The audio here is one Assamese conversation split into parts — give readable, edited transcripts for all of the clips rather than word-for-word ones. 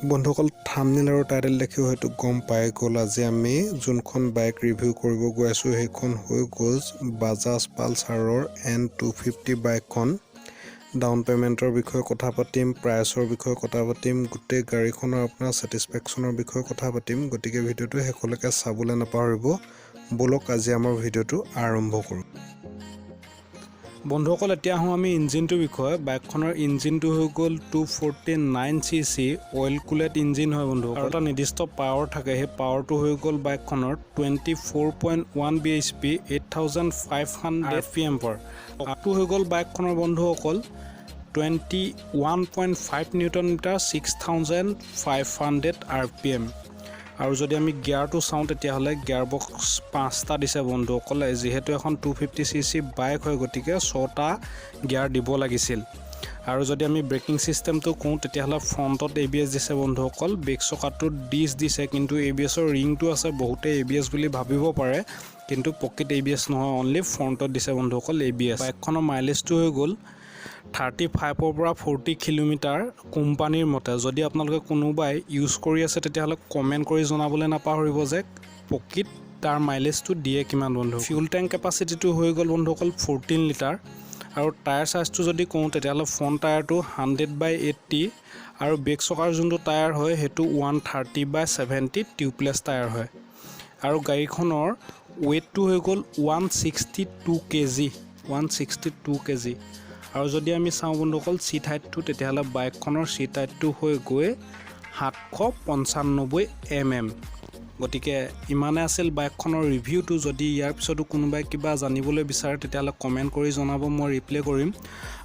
বন্ধুসকল, থামনেল আৰু টাইটেল দেখি হয়তো গম পাই গ'ল, আজি আমি যোনখন বাইক ৰিভিউ কৰিব গৈ আছোঁ সেইখন হৈ গ'ল বাজাজ পালচাৰৰ এন 250 বাইকখন। ডাউন পে'মেণ্টৰ বিষয়ে কথা পাতিম, প্ৰাইচৰ বিষয়ে কথা পাতিম, গোটেই গাড়ীখনৰ আপোনাৰ ছেটিছফেকশ্যনৰ বিষয়ে কথা পাতিম। গতিকে ভিডিঅ'টো শেষলৈকে চাবলৈ নাপাহৰিব। ব'লক, আজি আমাৰ ভিডিঅ'টো আৰম্ভ কৰোঁ। বন্ধুসকল, এতিয়া আহোঁ আমি ইঞ্জিনটোৰ বিষয়ে। বাইকখনৰ ইঞ্জিনটো হৈ গ'ল 249 cc oil cooled engine হয় বন্ধু। আৰু এটা নিৰ্দিষ্ট পাৱাৰ থাকে, সেই পাৱাৰটো হৈ গ'ল বাইকখনৰ 24.1 bhp, 8500 rpm power. টৰ্কটো হৈ গ'ল বাইকখনৰ বন্ধুসকল 21.5 newton meter, 6500 rpm। আৰু যদি আমি গিয়াৰটো চাওঁ, তেতিয়াহ'লে গিয়াৰ বক্স পাঁচটা দিছে বন্ধুসকলে। যিহেতু এখন 250 cc bike হয়, গতিকে ছটা গিয়াৰ দিব লাগিছিল। আৰু যদি আমি ব্ৰেকিং ছিষ্টেমটো কওঁ, তেতিয়াহ'লে ফ্ৰণ্টত এবিএছ দিছে বন্ধুসকল। বেক চকাটোত ডিছ দিছে, কিন্তু এবিএছৰ ৰিংটো আছে। বহুতে এবিএছ বুলি ভাবিব পাৰে, কিন্তু পকেট এবিএছ নহয়, অনলি ফ্ৰণ্টত দিছে বন্ধুসকল এবিএছ। বাইকখনৰ মাইলেজটো হৈ গ'ল 35ৰ পৰা 40 কিলোমিটাৰ কোম্পানীৰ মতে। যদি আপোনালোকে কোনোবাই ইউজ কৰি আছে, তেতিয়াহ'লে কমেণ্ট কৰি জনাবলৈ নাপাহৰিব যে পকিত তাৰ মাইলেজটো দিয়ে কিমান বন্ধু। ফিউল টেংক কেপাচিটিটো হৈ গ'ল বন্ধুসকল 14 লিটাৰ। আৰু টায়াৰ চাইজটো যদি কওঁ, তেতিয়াহ'লে ফ্ৰণ্ট টায়াৰটো 100/80 আৰু বেক চকাৰ যোনটো টায়াৰ হয়, সেইটো 130/70 tubeless tyre হয়। আৰু গাড়ীখনৰ ৱেইটটো হৈ গ'ল 162 kg, 162 kg। আৰু যদি আমি চাওঁ বন্ধুসকল চিট হাইটটো, তেতিয়াহ'লে বাইকখনৰ চিট হাইটটো হৈ গৈ 795 mm। গতিকে ইমানে আছিল বাইকখনৰ ৰিভিউটো। যদি ইয়াৰ পিছতো কোনোবাই কিবা জানিবলৈ বিচাৰে, তেতিয়াহ'লে কমেণ্ট কৰি জনাব, মই ৰিপ্লাই কৰিম।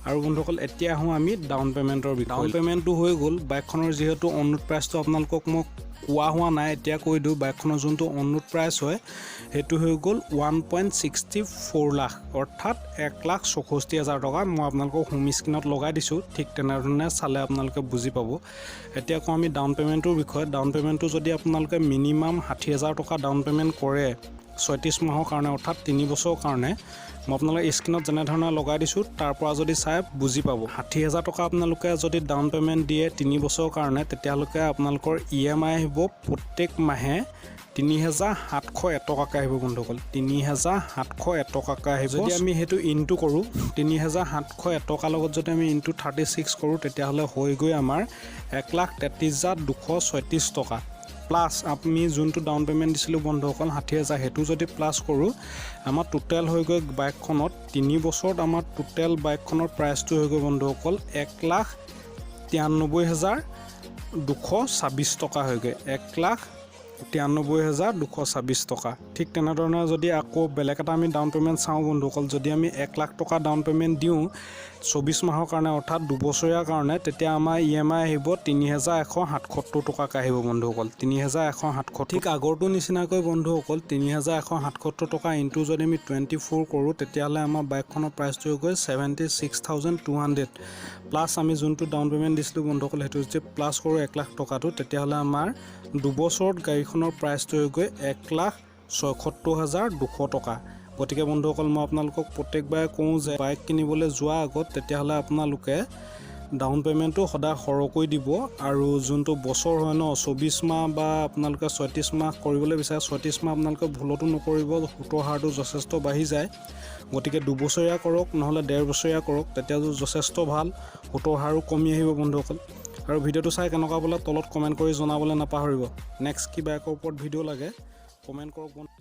আৰু বন্ধুসকল, এতিয়া আহোঁ আমি ডাউন পে'মেণ্টৰ বিষয়ে। ডাউন পে'মেণ্টটো হৈ গ'ল বাইকখনৰ যিহেতু অন ৰোড প্ৰাইচটো আপোনালোকক মই কোৱা হোৱা নাই, এতিয়া কৈ দিওঁ। বাইকখনৰ যোনটো অন ৰোড প্ৰাইচ হয়, সেইটো হৈ গ'ল 1.64 লাখ, অৰ্থাৎ 1,64,000 টকা। মই আপোনালোকক হোম স্ক্ৰীণত লগাই দিছোঁ, ঠিক তেনেধৰণে চালে আপোনালোকে বুজি পাব। এতিয়া কওঁ আমি ডাউন পে'মেণ্টটোৰ বিষয়ে। ডাউন পে'মেণ্টটো যদি আপোনালোকে মিনিমাম 60,000 টকা ডাউন পে'মেণ্ট কৰে 36 মাহৰ কাৰণে, অৰ্থাৎ 3 বছৰৰ কাৰণে, মই আপোনালোকে স্ক্ৰীণত যেনেধৰণে লগাই দিছোঁ তাৰ পৰা যদি চাই বুজি পাব। 60,000 টকা আপোনালোকে যদি ডাউন পে'মেণ্ট দিয়ে 3 বছৰৰ কাৰণে, তেতিয়াহ'লে আপোনালোকৰ ইএমআই আহিব প্ৰত্যেক মাহে 3701 টকাকৈ আহিব বন্ধুসকল, 3701 টকাকৈ আহিব। যদি আমি সেইটো ইনটু কৰোঁ, 3701 টকাৰ লগত যদি আমি ইনটু 36 কৰোঁ, তেতিয়াহ'লে হৈ গৈ আমাৰ 1,33,236 টকা। প্লাছ আমি যোনটো ডাউন পে'মেণ্ট দিছিলোঁ বন্ধুসকল 60,000, সেইটো যদি প্লাছ কৰোঁ, আমাৰ টোটেল হৈ গৈ বাইকখনত 3 বছৰত আমাৰ টোটেল বাইকখনৰ প্ৰাইচটো হৈ গৈ বন্ধুসকল 1,93,226 টকা হৈ গৈ, 1,93,226 টকা। ঠিক তেনেধৰণে যদি আকৌ বেলেগ এটা আমি ডাউন পে'মেণ্ট চাওঁ বন্ধুসকল, যদি আমি 1 লাখ টকা ডাউন পে'মেণ্ট দিওঁ 24 মাহৰ কাৰণে, অৰ্থাৎ দুবছৰীয়াৰ কাৰণে, তেতিয়া আমাৰ ইএমআই আহিব 3177 টকাকৈ আহিব বন্ধুসকল, 3177। ঠিক আগৰটো নিচিনাকৈ বন্ধুসকল, 3177 টকা ইনটু যদি আমি 24 কৰোঁ, তেতিয়াহ'লে আমাৰ বাইকখনৰ প্ৰাইচটো হৈ গৈ 76,200। প্লাছ আমি যোনটো ডাউন পে'মেণ্ট দিছিলোঁ বন্ধুসকল, সেইটো যদি প্লাছ কৰোঁ 1 লাখ টকাটো, তেতিয়াহ'লে আমাৰ দুবছৰত গাড়ীখনৰ প্ৰাইচটো হৈ গৈ 1,76,200 টকা। গতিকে বন্ধুসকল, মই আপোনালোকক প্ৰত্যেকবাৰে কওঁ যে বাইক কিনিবলৈ যোৱাৰ আগত তেতিয়াহ'লে আপোনালোকে ডাউন পে'মেণ্টটো সদায় সৰহকৈ দিব। আৰু যোনটো বছৰ হয় ন, 24 মাহ বা আপোনালোকে 36 মাহ কৰিবলৈ বিচাৰে, 36 মাহ আপোনালোকে ভুলতো নকৰিব, সুতৰ হাৰটো যথেষ্ট বাঢ়ি যায়। গতিকে দুবছৰীয়া কৰক, নহ'লে ডেৰ বছৰীয়া কৰক, তেতিয়া যথেষ্ট ভাল, সুতৰ হাৰো কমি আহিব বন্ধুসকল। আৰু ভিডিঅ'টো চাই কেনেকুৱা পালে তলত কমেণ্ট কৰি জনাবলৈ নাপাহৰিব। নেক্সট কি বাইকৰ ওপৰত ভিডিঅ' লাগে কমেণ্ট কৰক বন্ধু।